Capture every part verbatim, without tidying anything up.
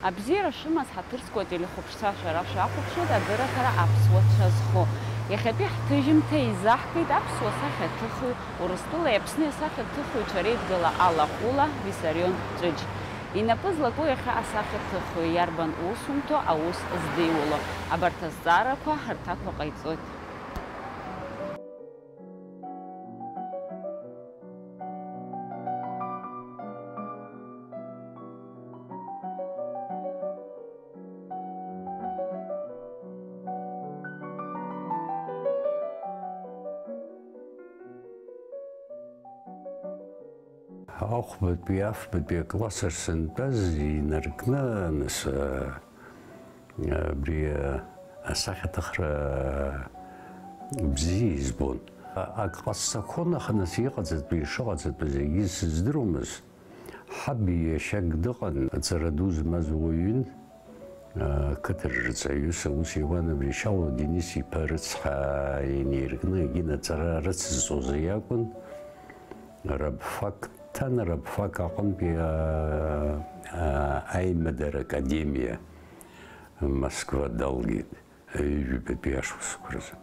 Абзиара шәымаз ҳаҭыр зқәу ателехәаԥшцәа шәара шәахәаԥшуеит адырраҭара аԥсуа цәа зху. Иахьатәи ҳҭыжьымҭа еизаҳгеит аԥсуа сахьаҭыхҩы, Урыстәылеи Аԥсни асахьаҭыхыҩцәа реидгыла алахәыла Виссарион Ҷыҷ. Инапы злаку иахьа асахьаҭыхҩы иарбан усумҭоу аус здиуло? Абарҭ азҵаарақәа ҳарҭақәа ҟаиҵоит. Ахәбатәи, афбатәи аклассаҿ сынтәаз инаркны, нас, а, абри, а, асахьаҭыхра бзиа избон. А, акласс сахьынхо, нас, иҟаҵатәи, ишыҟаҵатәу зегьы сыздыруамызт. Ҳаб иашьак дыҟан, аҵара ду змаз уаҩын, а, қыҭарҿы рҵаҩыс аус иуан, абри Шьалуа Денис-иԥа рыцҳа инеиркны, егьи аҵара рыцызҵоз иакәын. Рабфак дҭан, рабфак аҟынтәи, а, а, аимадара академиа Москва далгеит, ҩажәи жәабатәи ашықәсқәа рзы.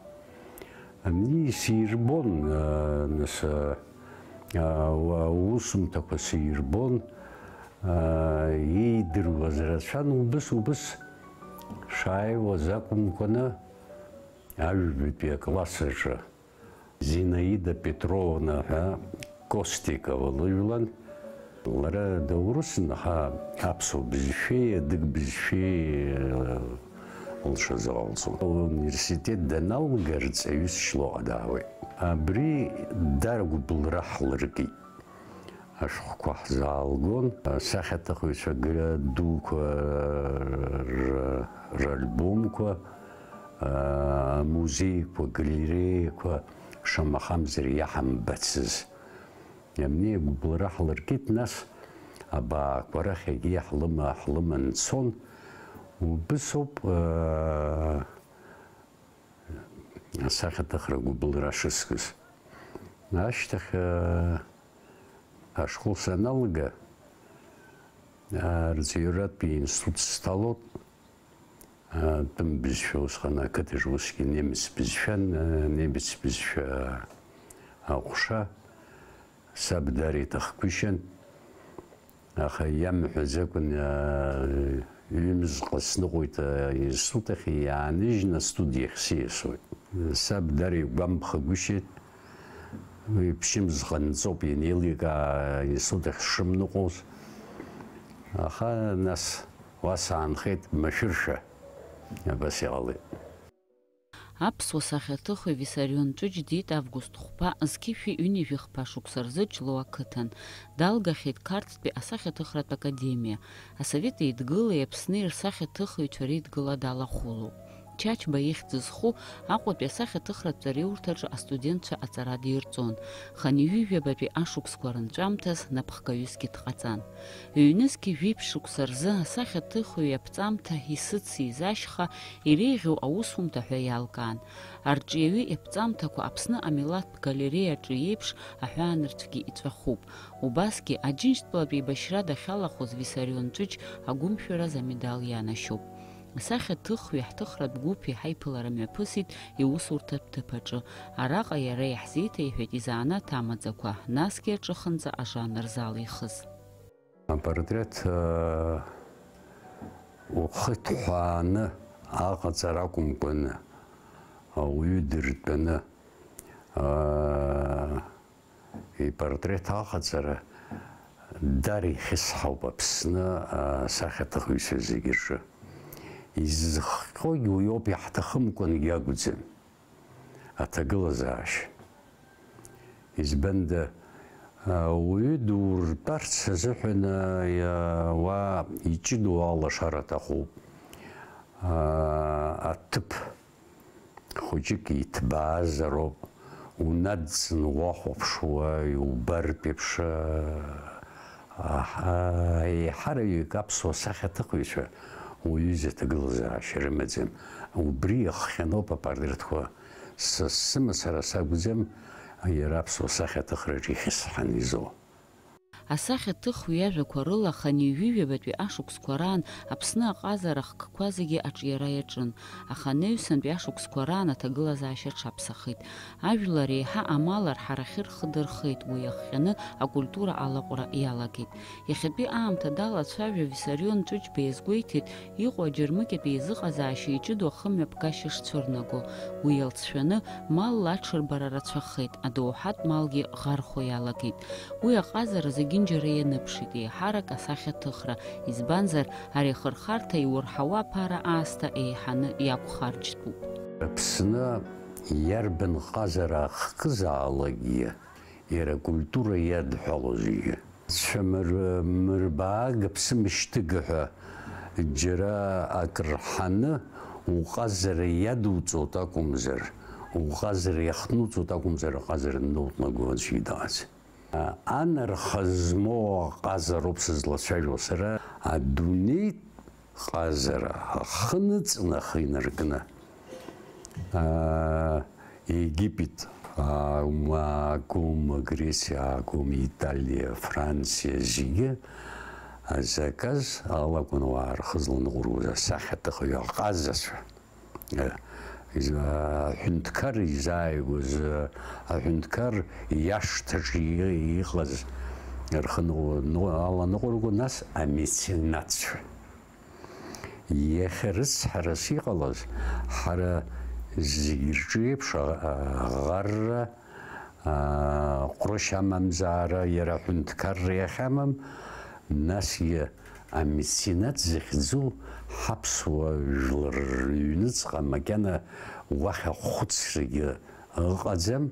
Ани сирбон, а, нас, а, а, уа-, усумҭақәа сирбон, а, иидыруаз рацәан, убыс, убыс шааиуаз акәымкәаны, ҩажәи жәабатәи акласс аҿы Зинаида Петровна ҳәа Костикова лыжәлан. Лара доурусын, аха аԥсуа бызшәеи адыг бызшәеи, э, лҽазыҟалҵон. Ауниверситет даналга, рҵаҩыс Шьлоҟа даауеит. Абри даара гәыбылра ҳлыркит. Ашәҟәқәа ҳзаалгон, асахьаҭыхҩцәа гра дуқәа р-, ральбомқәа, амузеиқәа, галереиақәа, шамахамзар иаҳамбацыз. Абни агәыбылра ҳлыркит, нас абаақәа рахь егьи ҳлыма-, ҳлыман цон. Убысоуп, аа, асахьаҭыхра гәыбылра шыскыз. Ашьҭахь, аа, ашкол саналга, аа, рҵаҩратәи институт сҭалот. Тәым бызшәа усҟан ақыҭаҿ усгьы немец бызшәан, немец бызшәа аҟәша. Саб даара иҭахгәышьан, аха иамҳәаӡакәан, ҩымзҟа сныҟәоит аинститут ахь, иааныжьны астудиахь сиасуеит. Саб даара игәамԥхагәышьеит. Уи ԥшьымз ҟанҵоуп ианеиликаа аинститут ахь сшымныҟәоз. Аха нас уа саанхеит машәыршәа. Абас иҟалеит. Аԥсуа сахьаҭыхҩы Виссарион Ҷыҷ диит август хәба, зқьи жәшәи ҩынҩажәи хԥа шықәса рзы Ҷлоу ақыҭан. Далгахьеит Қарҭтәи асахьаҭыхратә академиа. Асовет Еидгылеи Аԥсни рсахьаҭыхыҩцәа реидгыла далахәылоуп. Чачба ихьӡ зху Аҟәатәи асахьаҭыхратә ҵараиурҭаҿы астудентцәа аҵара дирҵон. Хынҩажәи жәабатәи ашықәсқәа рынҵәамҭаз напхгаҩысгьы дҟаҵан. Ҩнызқьи жәиԥшь шықәса рзы асахьаҭыхҩы иаԥҵамҭа исыцыз ашьха иреиӷьу аусумҭа ҳәа иалкаан. Арҿиаҩы иаԥҵамҭақәа Аԥсны амилаҭтә галереиаҿы иеиԥш аҳәаанырцәгьы иҵәахуп. Убасгьы, Аџьынџьтәылатә еибашьра дахьалахәыз Виссарион Ҷыҷ агәымшәараз амедал ианашьоуп. Асахьаҭыхҩы ҳҭыхратә гәыԥи ҳаиԥылара мҩаԥысит иусурҭатә ҭыԥ аҿы. Араҟа иара иаҳзеиҭеиҳәеит изанааҭ амаӡақәа, насгьы аҿыхынҵа ажанр залихыз. Апортрет, э, ухы ҭҳәааны аҟаҵара акәымкәаны, ауаҩы дыртәаны, э, ипортрет аҟаҵара даара ихьысҳауп Аԥсны асахьаҭыхҩцәа зегьы рҿы. Изыхҟьогь уиоуп, иаҳҭахымкәангьы акәӡам. Аҭагылазаашьа. Избанда, ауаҩы дуртәарц азыҳәан, иа-, уа иҷыдоу алашара аҭахуп. Аа, аҭыԥ хәыҷык иҭбаазароуп, унадҵны уахәаԥшуа, иубартә еиԥш, аа, еиҳараҩык аԥсуа сахьаҭыхҩцәа уаҩы изы аҭагылазаашьа рымаӡам. Убри иахҟьаноуп апортретқәа са сымацара сакәӡам, иара аԥсуа сахьаҭыхраҿы ихьысҳаны изо. Асахьаҭыхҩы иажәақәа рыла, хынҩажәи ҩбатәи ашықәсқәа раан Аԥсны аҟазара хкқәа зегьы аҿиара иаҿын, аха анаҩсантәи ашықәсқәа раан аҭагылазаашьа аҽаԥсахит. Ажәлар еиҳа амал арҳарахьы рхы дырхеит, уи иахҟьаны акультура алаҟәра иалагеит. Иахьатәи аамҭа далацәажәо Виссарион Ҷыҷба иазгәеиҭеит, иҟоу аџьармыкьатәи еизыҟазаашьа иҷыдоу ахымҩаԥгашьа шцәырнаго. Уи иалҵшәаны, малла аҽырбара рацәахеит, адоуҳатә малгьы ӷархо иалагеит. Уи аҟазара зегьынџьара ианыԥшит, еиҳарак асахьаҭыхра, избанзар, ари ахырхарҭа иурҳауа аԥара аасҭа еиҳаны иақәхарџьтәуп. Аԥсны иарбан ҟазара ахкызаалакгьы, иара акультура иадҳәалоу зегьы. Цәамыр-, мырбаага, ԥсымшьҭыга ҳәа џьара акы рҳаны уҟазара иадуҵоит акәымзар, уҟазара иахнуҵоит акәымзар, аҟазара ннауҭнагоу аӡәгьы дыҟаӡам. Анарха змоу аҟазароуп сызлацәажәо сара, адунеитә ҟазара ахы ныҵны, ахы инаркны. Аа, Египет акәым, акәым, Грециа акәым, Италиа, Франциа, зегьы азаказ алакәын ауаа рхы зланыҟәыргоз асахьаҭыхҩы аҟазацәа. Э, из-, аҳәынҭқар изааигәаз, э, аҳәынҭқар иашҭаҿы и-, иҟаз рхы ныҟәо-, ныҟәо-, аланыҟәырго, нас амеценатцәа. Иахьа рыцҳарас иҟалаз, ҳара зегь рҿы еиԥш а-, аӷарра, аа, ҟәрышь амамзаара, иара аҳәынҭқарра иахьамам, насгьы амеценат захьӡу ҳаԥсуа жәлар рыҩныҵҟа макьана уахь ахәыцрагьы ыҟаӡам,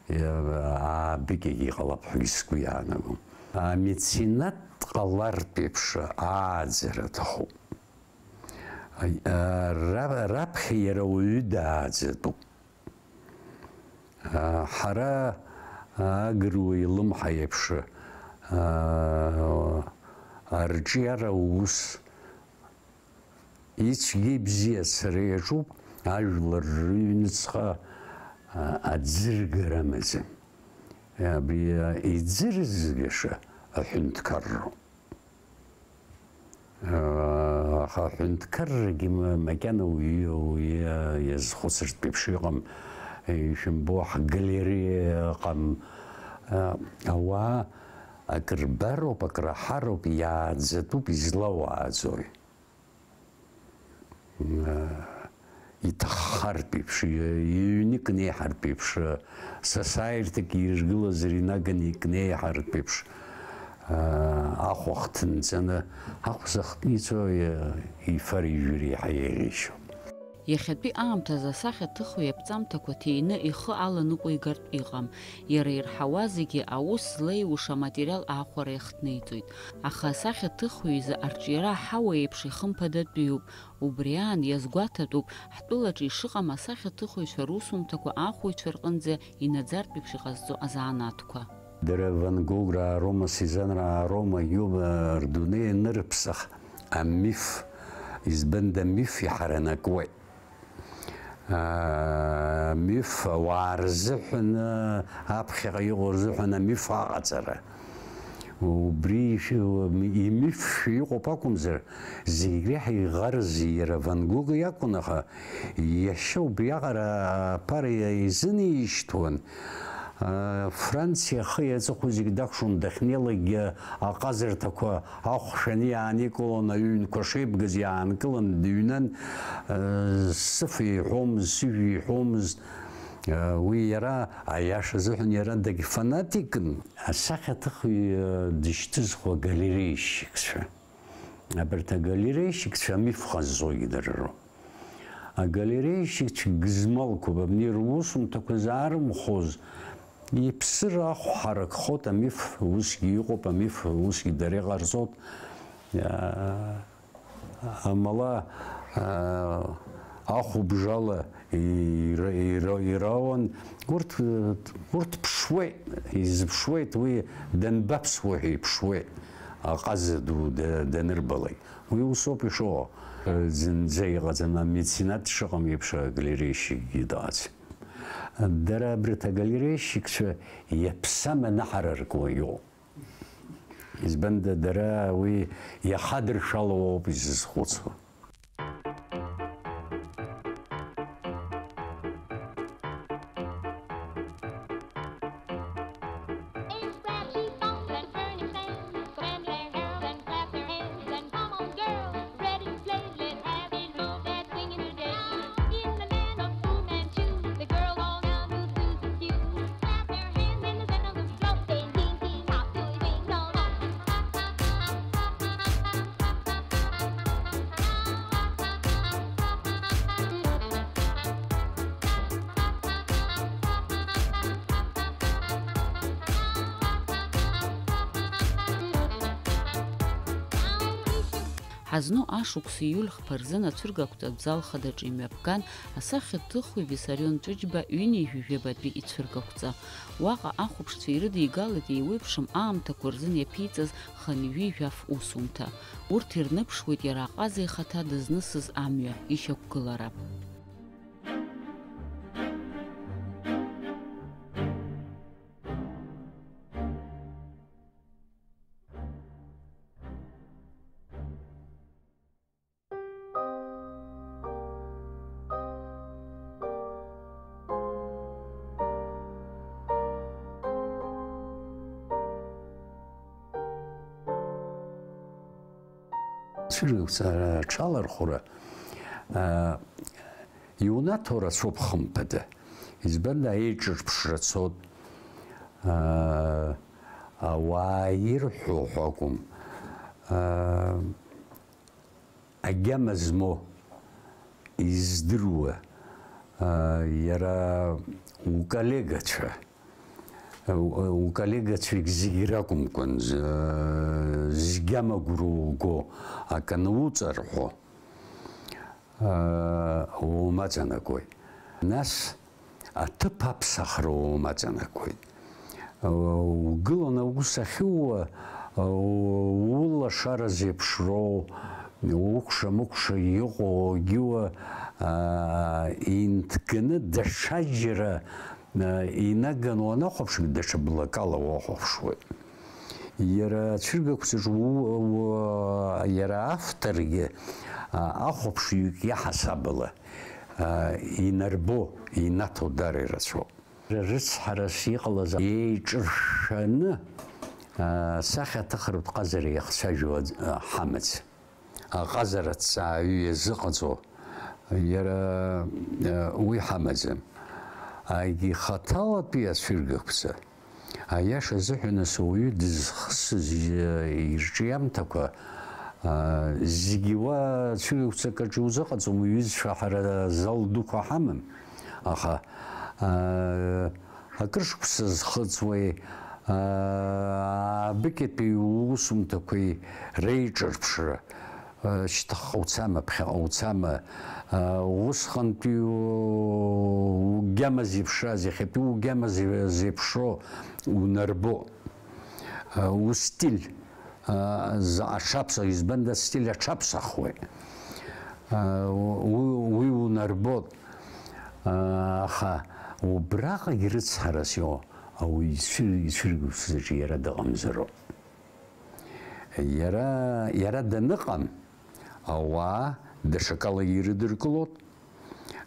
иа-, аабыкьагьы иҟалап ҳәагьы сгәы иаанагом. Амеценат дҟалартә еиԥш ааӡара аҭахуп. Ра-, раԥхьа иара уаҩы дааӡатәуп. Ҳара агыруа илымҳа еиԥш, арҿиара ус ицәгьа-ибзиа ацара иаҿуп, ажәлар рыҩныҵҟа аӡыргара амаӡам. Абри иӡырызгаша аҳәынҭқарроуп. Аха аҳәынҭқаррагьы ма-, макьана уи, уи иазхәыцыртә еиԥш иҟам, ишәымбо, ҳгалереиа ыҟам. Ауаа акры бароуп, акры аҳароуп, иааӡатәуп, излауааӡои? Иҭаххартә еиԥш, иҩны икнеиҳартә еиԥш, сасааирҭак иргылазар инаганы икнеиҳартә еиԥш, ахә ахҭынҵаны, ахә захҭниҵо ифар-ижәыр еиҳа еиӷьеишьоуп. Иахьатәи аамҭазы асахьаҭыхҩы аԥҵамҭақәа ҭины ихы аланыҟәигартә иҟам. Иара ирҳауа зегьы аус злеиуша аматериал аахәара иахҭниҵоит. Аха асахьаҭыхҩы изы арҿиара аҳауа еиԥш ихымԥадатәиуп. Убри аан иазгәаҭатәуп, ҳтәылаҿы ишыҟам асахьаҭыхыҩцәа русумҭақәа ахәаҩцәа рҟынӡа инаӡартә еиԥш иҟазҵо азанааҭқәа. Дара Ван Гограа роума, Сезанраа роума, иоума, рдунеи анырԥсах, амиф, избанда амиф иҳаранакуеит. Амиф ауаа рзыҳәан, аԥхьаҟа иҟоу рзыҳәан амиф аҟаҵара. Убри ишәи-, имифшәа иҟоуп акәымзар, зегь реиҳа иӷарыз иара Ван Гог иакәын, аха иашьа убриаҟара аԥара изынеишьҭуан. Франциа ахи аҵыхәеи зегь дакәшон, дахьнеилакгьы аҟазарҭақәа ахә шәаны иааникылон, аҩнқәа шеибгаз иаанкылан дыҩнан, сыф иҳәомызт, сыжә иҳәомызт. Уи иара, аиаша азыҳәан, иара дагьфанатикын. Асахьаҭыхҩы дышьҭызхуа агалереишьыкцәа. Абарҭ агалереишьыкцәа амиф ҟазҵогьы дара роуп. Агалереишьыкцәа гызмалқәоуп, абни русумҭақәа заарымхәоз, иԥсыр ахә ҳаракхоит, амиф усгьы иҟоуп, амиф усгьы дара иҟарҵоит. Амала, ахәыбжала ира-, ира-, ирауан, урҭ, урҭ ԥшуеит, изыԥшуеит, уи данбаԥсуа ҳәа иԥшуеит, аҟаза ду да-, данырбалак. Уи усоуп ишыҟоу. Зынӡа иҟаӡам, амеценат шыҟам еиԥш агалереишьыкгьы дыҟаӡам. Дара абарҭ агалереишьыкцәа иаԥсам анаҳараркуа иҟоуп. Избанда дара уи иахадыршәалоу ауп изызхәыцуа. Ҳазну ашықәс ииуль хԥа рзын ацәыргақәҵатә зал хадаҿы имҩаԥган асахьаҭыхҩы Виссарион Ҷыҷба ҩынҩажәи жәабатәи ицәыргақәҵа. Уаҟа ахәаԥшцәа ирыдигалеит еиуеиԥшым аамҭақәа рзын иаԥиҵаз хынҩажәи жәаф усумҭа. Урҭ ирныԥшуеит иара аҟаза ихаҭа дызнысыз амҩа, ишьақәгылара. Цәыргақәҵара аҽалархәра, аа, иунаҭо рацәоуп, хымԥада. Избан, аиҿырԥшра цот, аа, ауаа ирҳәо ҳәа акәым. Аа, агьама змоу, издыруа, аа, иара уколлегацәа, у-, уколлегацәагь зегь ракәымкәан, з-, згьама гәра уго акы ануҵарҳәо, аа, умаҵанакуеит. Нас аҭыԥ аԥсахра умаҵанакуеит. Угыланы аус ахьууа, улашара зеиԥшроу, укәша-мыкәша иҟоу, угьуа, аа, инҭганы даҽаџьара, аа, инаганы уанахәаԥш, даҽа блакала уахәаԥшуеит. Иара ацәыргақәҵаҿ у-, у-, иара авторгьы, а, ахәаԥшҩык иаҳасабала, а, инарбо, инаҭо дара ирацәоуп. Рыцҳарас иҟалаз еиҿыршәаны, а, сахьаҭыхратә ҟазара иахцәажәо аӡ-, а, ҳамаӡам. Аҟазара аҭҵааҩы иазыҟаҵо иара, а, уи ҳамаӡам. Егьи хаҭалатәи ацәыргақәҵа. Аиаша азыҳәан, ас ауаҩы дызхысыз, э, ирҿиамҭақәа, а, зегьы уа цәыгәцак аҿы иузыҟаҵом, уҩызцәа ҳара зал дуқәа ҳамам, аха, а, акыр шықәса зхыҵуеи, а, абыкьатәи усумҭақәеи реиҿырԥшра. Шьҭахьҟа уцама, ԥхьаҟа уцама, усҟантәи угьама зеиԥшраз, иахьатәи угьама зе-, зеиԥшроу унарбо, устиль, заҟа аҽаԥса-, избанда астиль аҽаԥсахуеит, уи, уи унарбот, аха убраҟагь рыцҳарас иҟоу ауаҩы ицәыр-, ицәыргақәҵаҿы иара дыҟамзароуп. Иара, иара даныҟам, ауаа даҽакала ирыдыркылоит,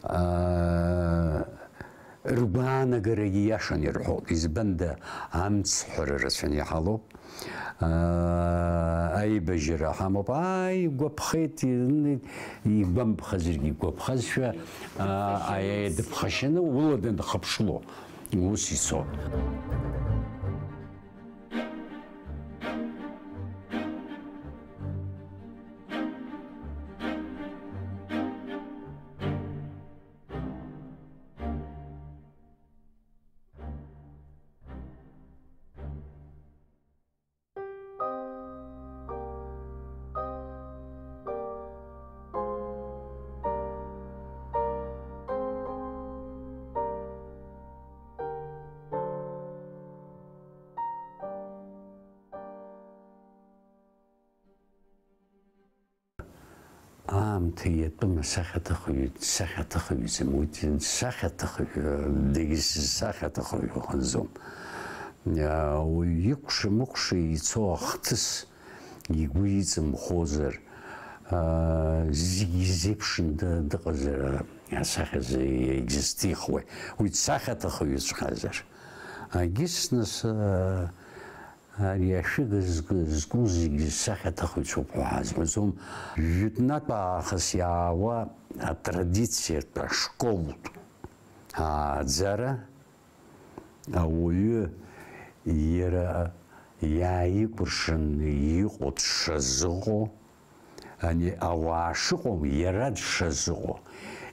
аа, ргәаанагарагьы иашан ирҳәоит, избанда, амцҳәара рацәаны иҳалоуп, аа, аибажьара ҳамоуп, ааи, игәаԥхеит, ин-, игәамԥхазаргьы игәаԥхазшәа, аа, аиа дыԥхашьаны ула данхыԥшло, ус ицоит. Аамҭа иатәым асахьаҭыхҩы дсахьаҭыхҩӡам, уи дсахьаҭыхҩы, дегьзсахьаҭыхҩы ыҟаӡом. Ауаҩ икәша-мыкәша ицо ахҭыс игәы иҵымхозар, зегь изеиԥшын дыҟазар асахьазы егьзысҭихуеи, уи дсахьаҭыхҩыҵәҟьазар. Агьыс нас ари ашәыга зку зегьы сахьаҭыхҩцәоуп ҳәа ҳазҳәаӡом. Жәытәнатә аахыс иаауа атрадициатә ашколтә ааӡара, ауаҩы иара иааикәыршаны иҟоу дшазыҟоу, ани ауаа шыҟоу иара дшазыҟоу,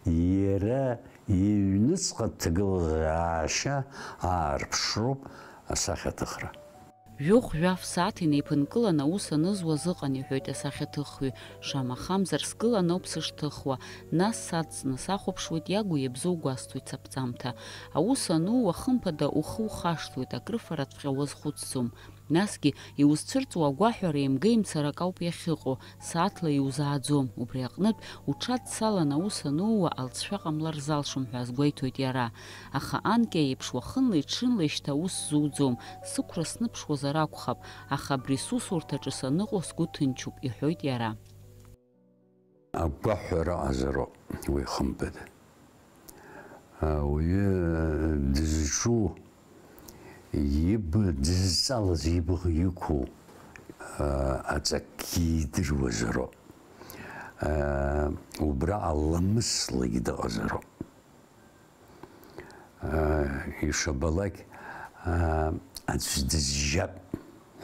иара иҩныҵҟа ҭагылазаашьа аарԥшроуп асахьаҭыхра. Жәохә-жәаф сааҭ инеиԥынкылан аус анызуаз ыҟан, иҳәоит асахьаҭыхҩы, шамахамзар сгылан ауп сышҭыхуа, нас саҵҵны сахәаԥшуеит, иагу иабзоу гәасҭоит саԥҵамҭа. Аус анууа, хымԥада, ухы ухашҭуеит, акрыфараҵәҟьа уазхәыцӡом. Насгьы, иузцәырҵуа агәаҳәара еимга-еимцарак ауп иахьыҟоу, сааҭла иузааӡом, убри аҟнытә, уҽадцалан аус анууа, алҵшәа ҟамлар залшом ҳәа азгәеиҭоит иара. Аха анкьа еиԥш уахынлеи-ҽынлеи шьҭа аус зуӡом, сықәра сныԥшуазар акәхап, аха абри сусурҭаҿы саныҟоу сгәы ҭынчуп, иҳәоит иара. Агәаҳәара ыҟазароуп уи, хымԥада. Ауаҩы дызҿу, иб-, дызҵалаз ибӷа иқәу, а, аҵакгьы идыруазароуп. А, убра аламыслагьы дыҟазароуп. Ишабалак, аӡә дызжьап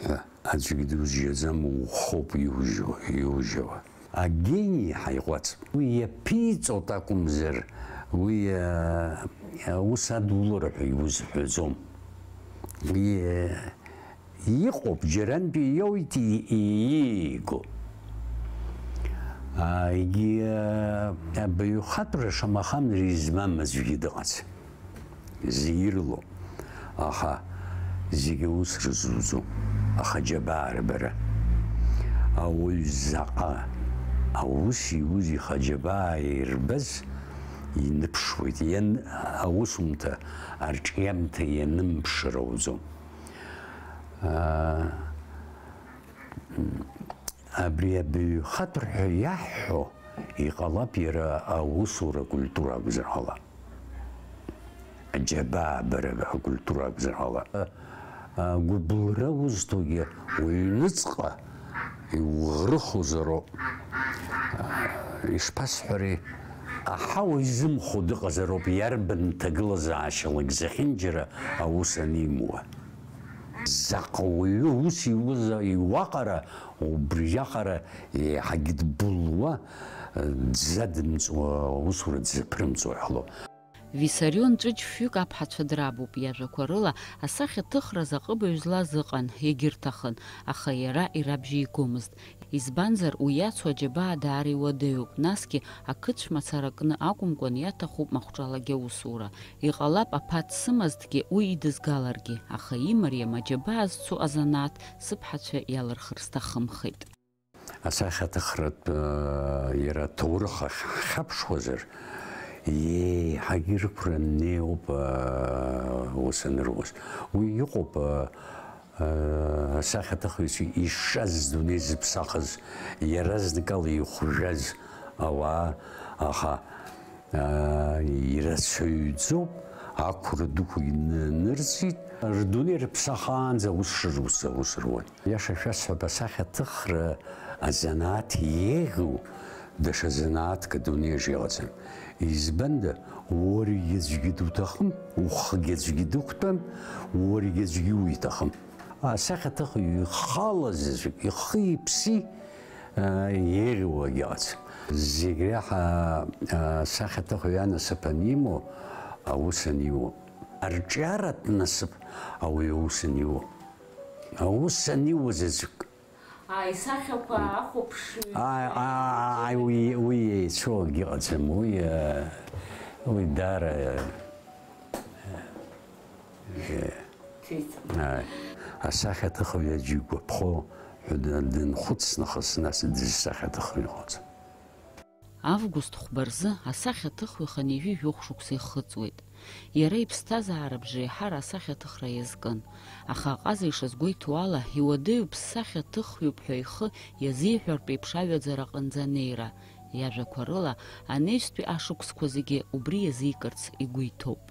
ҳәа, аӡәгьы дузжьаӡам, ухоуп иужьо, иужьауа. Агени ҳаиҟәаҵ. Уи иаԥиҵоит акәымзар, уи, а, аус адулара ҳәа иузҳәаӡом. Уи, а, Иҟоуп, џьарантәи иоуит и-, ииго. А, егьи, а, абаҩхатәра шамахамзар измам аӡәгьы дыҟаӡам. Зегьы ирлоуп. Аха зегьы аус рызуӡом. Аха џьабаа рбара. Ауаҩ заҟа аус иуз ихаџьабаа ирбаз иныԥшуеит. Иан-, аусумҭа арҿиамҭа ианымԥшыр ауӡом. Аа, абри абаҩхатәра ҳәа иаҳҳәо, иҟалап иара аусура акультура акәзар ала. Аџьабаа абара акультура акәзар ала. А, гәыбылра узҭогьы уҩныҵҟа иуӷрыхозароуп. Ишԥасҳәари, аҳауа изымхо дыҟазароуп, иарбан ҭагылазаашьалагь зехьынџьара аус анимуа. Заҟа уаҩы ус иуаз, иуаҟара, убриаҟара еиҳагь дбылуа, дзадымҵуа, аусура дзаԥырымҵуа иҟалоуп. Виссарион ҿыџь фҩык аԥҳацәа драбуп, иажәақәа рыла асахьаҭыхра заҟыбаҩ злаз ыҟан, егьырҭахын, аха иара ирабжьеигомызт. Избанзар, уи иацу аџьабаа даара иуадаҩуп, насгьы ақыцә мацара кны акәымкәан иаҭахуп махәҿалагьы аусура. Иҟалап, аԥа дсымазҭгьы уи идызгаларгьы, аха имариам аџьабаа зцу азанааҭ сыԥҳацәа иалырхыр сҭахымхеит. Асахьаҭыхратә, э, иара аҭоурых ахь ҳхьаԥшуазар, еиҳагьы рықәра неиуп, э, ус аныруаз. Уи иҟоуп, э, э, асахьаҭыхҩцәа ишаз, дунеи зыԥсахыз, иаразнакала ихәжәаз ауаа, аха Аа, ирацәаҩӡоуп, ақәра дуқәагьы ны-, нырҵеит. Рдунеи рыԥсахаанӡа аус шырус, аус руан. Иаша шәасҳәап, асахьаҭыхра азанааҭ еиӷьу даҽа занааҭк адунеиаҿ иҟаӡам. Избанда, уаргьы аӡәгьы дуҭахым, ухгьы аӡәгьы дықәтәам, уаргьы аӡәгьы уиҭахым. Асахьаҭыхҩы ихала заҵәык, ихи-иԥси, еиӷьуагьы ыҟаӡам. Зегь реиҳа асахьаҭыхҩы анасыԥ анимоу, аус аниуоу. Арҿиаратә насыԥ ауаҩ аус аниуоу. Аус аниуа заҵәык. Ааи, сахьақәа ахәаԥшҩы. Ааи, ааи, ааи, уи, уи еицәоу акгьы ыҟаӡам. Уи, э, уи даара, э, э, Ҭеиҭым. Ааи. Асахьаҭыхҩы аӡәы игәаԥхо ҳәа д-, дынхәыц нахыс, нас дызсахьаҭыхҩы ыҟаӡам. Август хәба рзы асахьаҭыхҩы хынҩажәи жәохә шықәса ихыҵуеит. Иара иԥсҭазаара бжеиҳара асахьаҭыхра иазкын, аха аҟаза ишазгәеиҭо ала, иуадаҩуп, сахьаҭыхҩуп ҳәа ихы иазиҳәартә еиԥш аҩаӡара аҟынӡа анеира. Иажәақәа рыла, анаҩстәи ашықәсқәа зегьы убри иазикырц игәы иҭоуп.